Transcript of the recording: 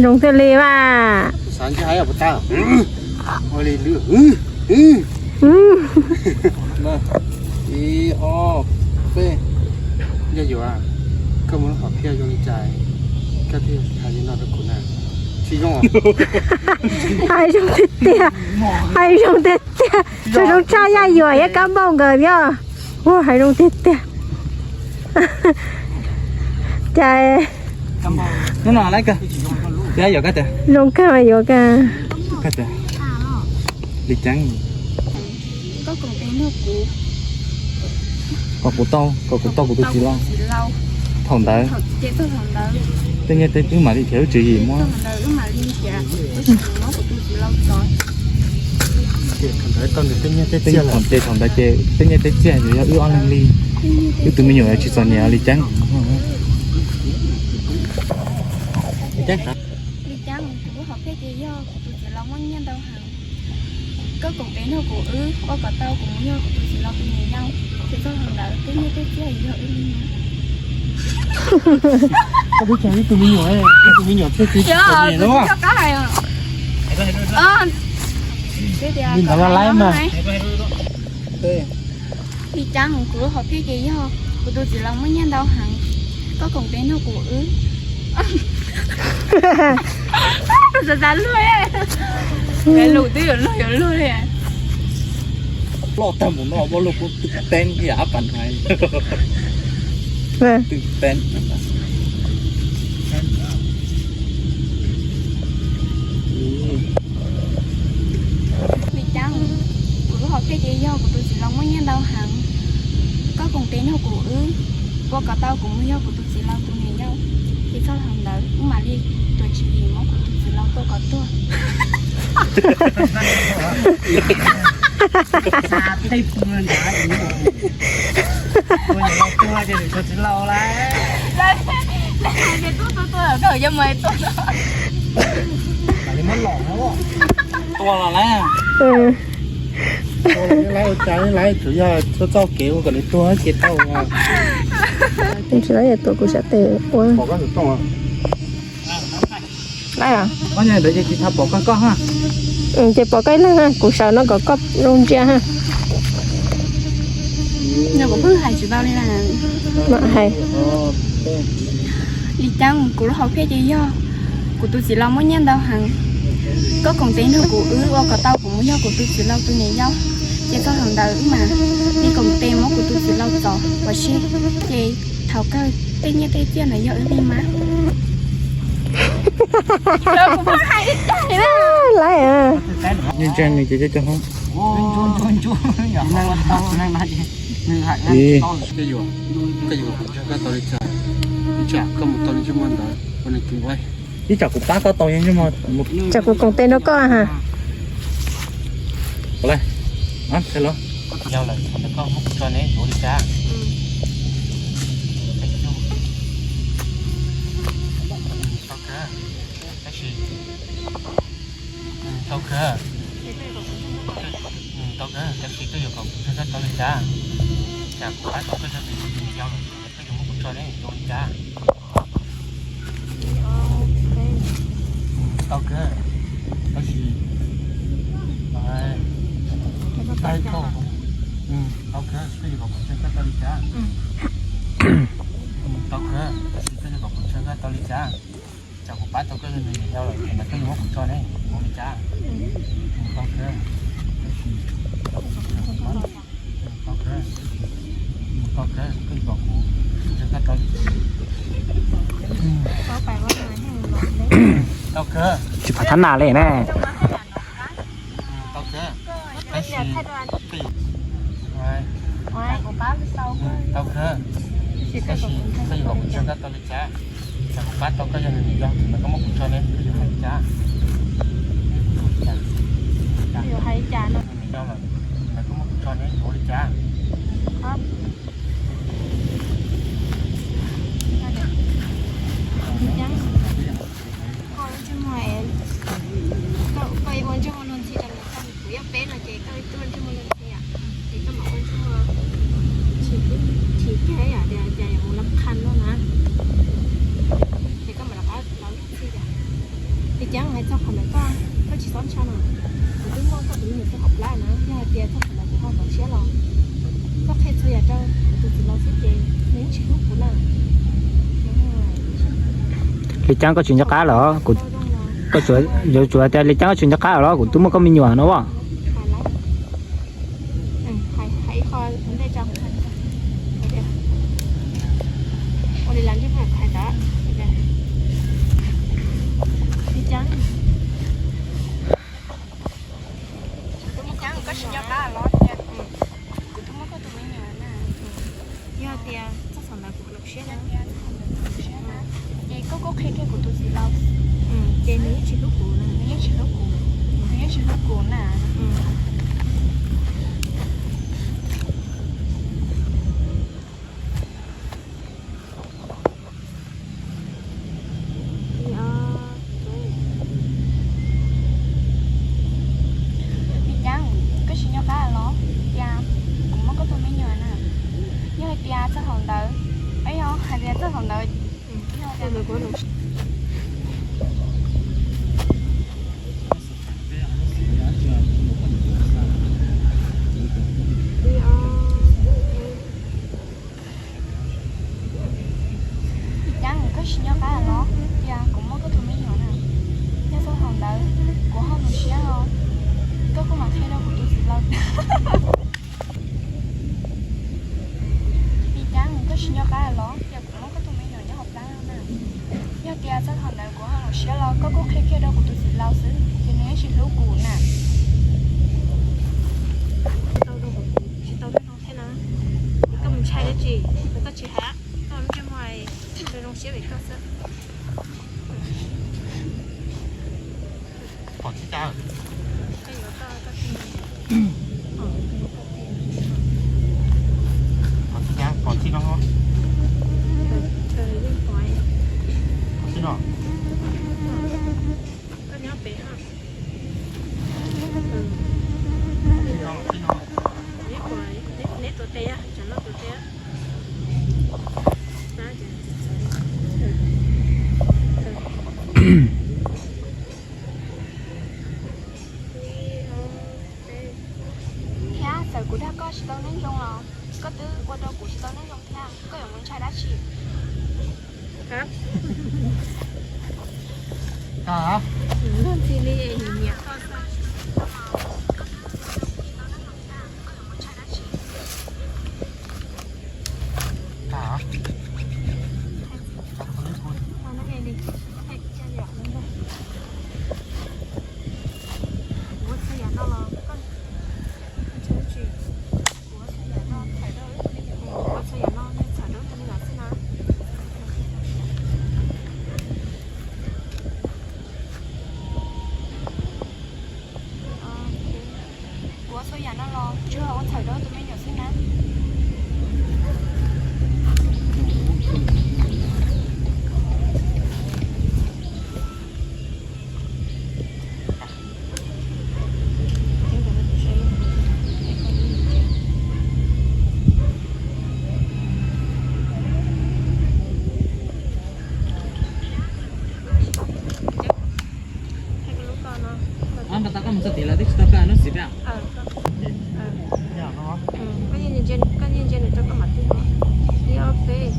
Zoo thiaj li mas. Ib, ob, peb. Yog yuav, koj muaj lub hom phiaj zoo li cas, koj thiaj hais li no rau kuv na. Tsis zoo. Hais zoo tiag tiag, hais zoo tiag tiag. Zoo zoo tshaj Yaj Yuam thiab Kab Npauj nkawd thiab. Ua hais zoo tiag tiag. Cas zoo kawg mas yuav kawg. Li Ceeb, kom kuv tau, kom kuv tau kuv tus txiv laug. Thaum ntawd tej nyiaj tej txiaj mam li nrhiav lub tswv yim muab. Thaum ces thaum ntawd ces tej nyiaj tej txiaj yuav yog wb ob leeg li. Wb tus me nyuam yuav tsis txom nyem li Ceeb. Li Ceeb, kuv lub hom phiaj ces yog kuv tus txiv laus muaj nyiaj ntau heev. Koj koom tes nrog kuv wb ua kom tau kuv mus yog kuv tus txiv laus tus niam yau, ces txog thaum ntawd tej nyiaj tej txiaj yog wb li na. Koj twb tseem ib tug me nyuam, ib tug me nyuam thiaj tsis txom nyem na. Li ntawd los laib mas. Li Ceeb, kuv lub hom phiaj ces yog kuv tus txiv laus muaj nyiaj ntau heev. Koj koom tes nrog kuv wb. Xav xav luag, lus twb yuav luag yuav luag li. Ploj tag mus no muab luag kuj twb teeb ib yam ab pas hais. Twb teeb. Li Ceeb, kuv lub hom phiaj ces yog kuv tus txiv laus muaj nyiaj ntau heev. Koj koom tes nrog kuv wb ua kom tau kuv mus yog kuv tus txiv laus tus niam yau, ces txog thaum ntawd wb mam li tuav tswv yim muab kuv tus txiv laus tua kom tuag. Tua los lawm. Tua los yeej laib ua cas, yeej laib, tsuas yog txoj kev ua kom nws tuag ces tau. Tsis laib tuav kuv sab tes ua. Laib os. Ntawd ces tsis tau pom koj koj ha. Ces pom koj ib leeg ha, kuv sawv no kom koj zoo ntsia ha. Kuv pheej hais tsis tau li na. Mam hais. Li Ceeb, kuv lub hom phiaj ces yog kuv tus txiv laus muaj nyiaj ntau heev. Koj koom tes nrog kuv wb ua kom tau kuv mus yog kuv tus txiv laus tus niam yau, ces txog thaum ntawd wb mam li koom tes muab kuv tus txiv laus txov ua si, ces thaum kawg tej nyiaj tej txiaj ntawd yog wb li mas. Laib. Ntseeg nws ces cov hoob. Ib tsam kuv pab koj tau yeej muaj ntawd ua nws tus ua. Ib tsam kuv pab koj tau yeej muaj. Tsam kuv koom tes nrog koj ha. Yog lawm, koj muab kuv tso ne yuav ua li cas? Tau kawg, tab sis, tau kawg, tau kawg, tab sis koj yuav kom kuv tso koj tau li cas? Tsam kuv pab tau koj yog nws tus me nyuam yau lawm, koj yuav muab kuv tso ne yuav ua li cas? Tau kawg, tab sis, tau kawg, koj yuav kom kuv tso koj tau li cas? Tau kawg, tab sis koj yuav kom kuv tso koj tau li cas? Tsam kuv pab tau koj yog nws niam yau lawm, koj yuav muab kuv tso ne yuav ua li cas? Tau kawg, tab sis, tau kawg, tau kawg, koj yuav kom kuv tso koj tau li cas? Tsis pom thab nas li ne. Tau kawg, tab sis, tau kawg, tab sis koj yuav kom kuv tso koj tau li cas? Tsam kuv pab tau koj yog nws niam yau, koj muab kuv tso ne koj yuav hais li cas? Yuav hais li cas no? Nws niam yau lawm, koj muab kuv tso ne yuav ua li cas? Koj ua ntsej muag luag ntxhi rau nws, kuv yog peb no ces koj tuaj ntsej muag luag ntxhi, ces koj mam ua ntsej muag chim chim thiab yom, tias cas yuav mus lab qha luaj na. Tias txog thaum ntawd kuv ho hnov siab los, koj qhia txhua yam rau kuv tus txiv laus xwb ces nws yeej tsis hlub kuv na. Li Caab, koj tsis nco qab los? Koj tsuas, yuav tsuas tias Li Caab koj tsis nco qab los, kuv twb muaj koj me nyuam no as. Li Caab, koj tsis nco qab los tias kuv twb muaj koj tus me nyuam na. Yog tias txog thaum ntawd kuv hnov siab na, ces koj kuj qhia kiag kuv tus txiv laus. Ces nws yeej tsis hlub kuv, nws yeej tsis hlub kuv, nws yeej tsis hlub kuv na. Li Caab, koj tsis nco qab los tias kuv muaj koj tus me nyuam na. Yog hais tias txog thaum ntawd, yog hais tias txog thaum ntawd, Li Caab, koj tsis nco qab los tias kuv muaj koj tus me nyuam na. Yog txog thaum ntawd kuv ho hnov siab los, koj kuj mam qhia rau kuv tus txiv laus. Li Caab, koj tsis nco qab los tias kuv muaj koj tus me nyuam nyob hauv plab no na. Yog tias txog thaum ntawd kuv ho hnov siab los, koj kuj qhia kiag rau kuv tus txiv laus xwb, ces nws yeej tsis hlub kuv na. Tsis tau zoo thiab na. Koj mus ntshai dab tsi? Koj tsis hais, koj lub ntsej muag zoo zoo siab vim koj xwb. Pom txij cas? Pom txij cas? Pom txij no. Pom txij no. Koj nyob pem ha. Txij no, txij no. Neb tuav tes, tsam no tuav tes. Thiab txawm kuv dag koj tsis tau neej zoo los koj twb ua rau kuv tsis tau neej zoo thiab, koj yuav mus ntshai dab tsi? Luag ntxhi li nyiam koj xwb. Ua txhua yam no los koj ntshai dab tsi? Kuv ua txhua yam no txhawm rau wb tus me nyuam, kuv ua txhua yam no txhawm rau wb tus me nyuam xwb na. Kuv ua txhua yam no los tsuas ua txhawm rau wb tus me nyuam xwb na. Ob, npaj tau koj mus txog tid lawm twb tsis tau koj lub xim peb. Koj yeej ntsia nws rau koj mam twb ib ob peb.